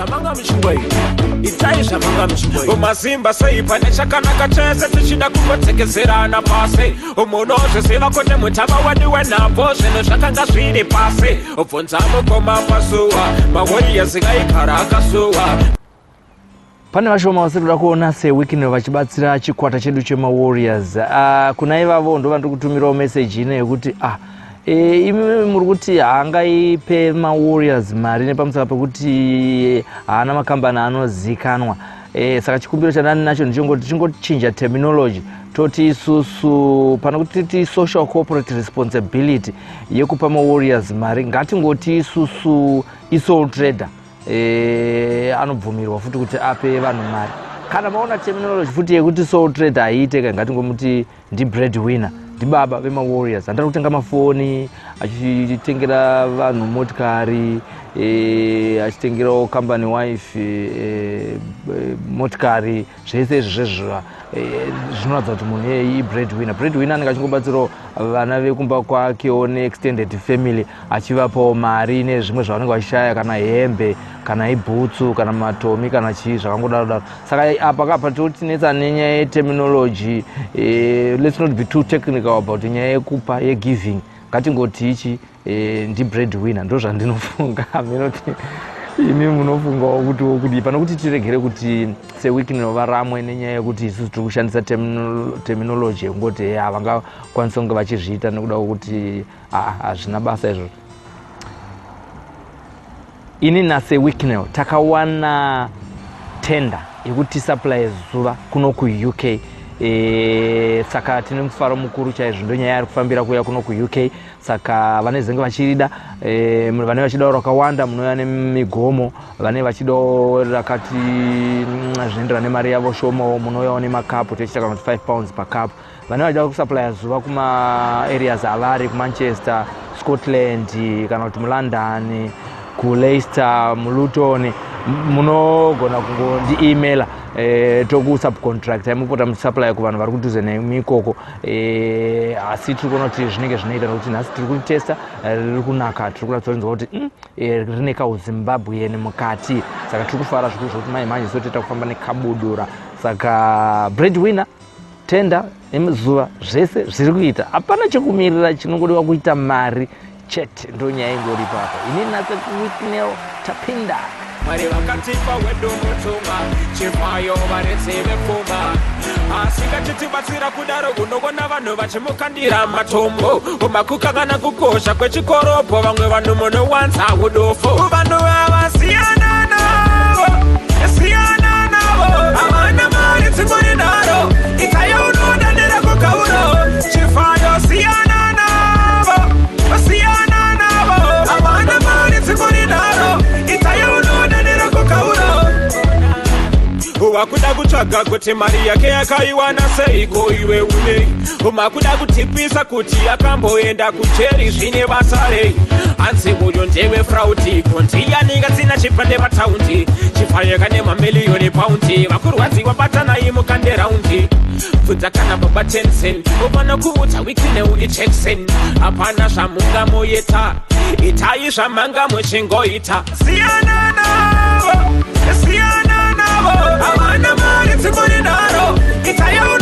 Zvamanga muchingoita, itai zvamanga muchingoita. Masimba sei pane chakanaka chese tichida kungotsekezerana pasi. Munozviziva kuti mutava wedu wenhabvu zvinhu zvakanga zviri pasi. Bvunza mukoma pasuwa, maWarriors aikara akasuwa. Pane vashoma vasiri kuda kuona Sir Wicknell vachibatsira chikwata chedu chemaWarriors. Kuna ivavo ndo vandiri kutumirawo meseji ino yekuti imi muri kuti haangaipe maWarriors mari nepamusaka pekuti haana makambani anozikanwa. Saka chikumbiro chandani nacho ndichongoti tichingochinja terminology, toti isusu pane kuti titi social corporate responsibility yekupa maWarriors mari, ngatingoti isusu isole trader, anobvumirwa futi kuti ape vanhu mari. Kana maona terminology futi yekuti sole trader haiite ka, ngatingomuti ndibread winner, ndibaba vemaWarriors. Handari kutenga mafoni, achitengera vanhu motikari, achitengerawo company wife motikari. Zvese izvi zvezvo zvinoratidza kuti munhu iyeye ibread winner. Bread winner anenge achingobatsirawo vana vekumba kwakewo neextended family, achivapawo mari nezvimwe zvavanenge vachishaya, kana hembe, kana ibhutsu, kana matomi, kana chii, zvakangodaro daro. Saka apa kapa totinetsa nenyaya yeterminology. Let's not be too technical about nyaya yekupa, yegiving. Ngatingoti ichi ndibread winner. Ndo zvandinofunga. Minoti imi munofungawo kuti wokudii? Pane kuti tiregere kuti Sir Wicknell varamwe nenyaya yekuti isusu tiri kushandisa terminology yekungoti he havangakwanisa kunge vachizviita nekuda kwekuti hazvina basa izvozvo. Ini naSir Wicknell takawana tender yekuti tisupply zuva kuno kuUK. Saka tine mufaro mukuru chaizvo. Ndo nyaya yari kufambira kuuya kuno kuUK. Saka vanezenge vachirida, vane vachidawo rakawanda, munouya nemigomo. Vane vachidawo rakati zvinoenderana nemari yavo shomawo, munouyawo nemakapu, tichiita kana kuti £5 pakapu. Vane vachida kusupplya zuva kumaareas avari, kuManchester, Scotland, kana kuti muLondon, kuLeicester, muLuton, munogona kungondiemaila, tokusubcontract, mupota muchisupply kuvanhu vari kudhuze nemi ikoko. Asi tiri kuona kuti zvinenge zvinoita nekuti nhasi tiri kuritesta, riri kunaka. Tiri kuratidza kurinzwa kuti rine kauZimbabwean mukati. Saka tiri kufara zvikuru zvokuti mai manje so toita kufamba nekabudura. Saka bread winner, tender nemuzuva, zvese zviri kuita, hapana chekumirira. Chinongodiwa kuita mari chete. Ndo nyaya ingori ipapo. Ini naSir Wicknell tapinda. Mwari vakatipa wedu mutumwa Chivayo, varedzi vepfuma, asi ngachitibatsira kudaro unoona vanhu vachimukandira matombo. Umakukangana kukosha kwechikoropo. Vamwe vanhu munowanza udofo. Vanhu ava siyana navo, siyana navo, havana mari dzimuri naro. Itayo unoda nderekukauro. Chivayo, siyana navo, siyana navo, havana mari dzimuri naro. Itayo unoda nderekukauro. Wakuda kutsvaga kuti mari yake yakaiwana seiko iwe unei? Makuda kutipisa kuti akamboenda kujeri, zvine basa rei? Hanzi uyu ndewe fraud, kondiyaninga tsina chipande pataundi. Chivayo kane mamiliyoni paundi. Vakurwadziwa, batanai mukande round. Bvunza kana baba Tensen, ufana kuudza Wicknell iJackson. Hapana zvamungamuita, itai zvamanga muchingoita. Siyana navo, siyana navo, havana mari dzimuri naro. Itayo.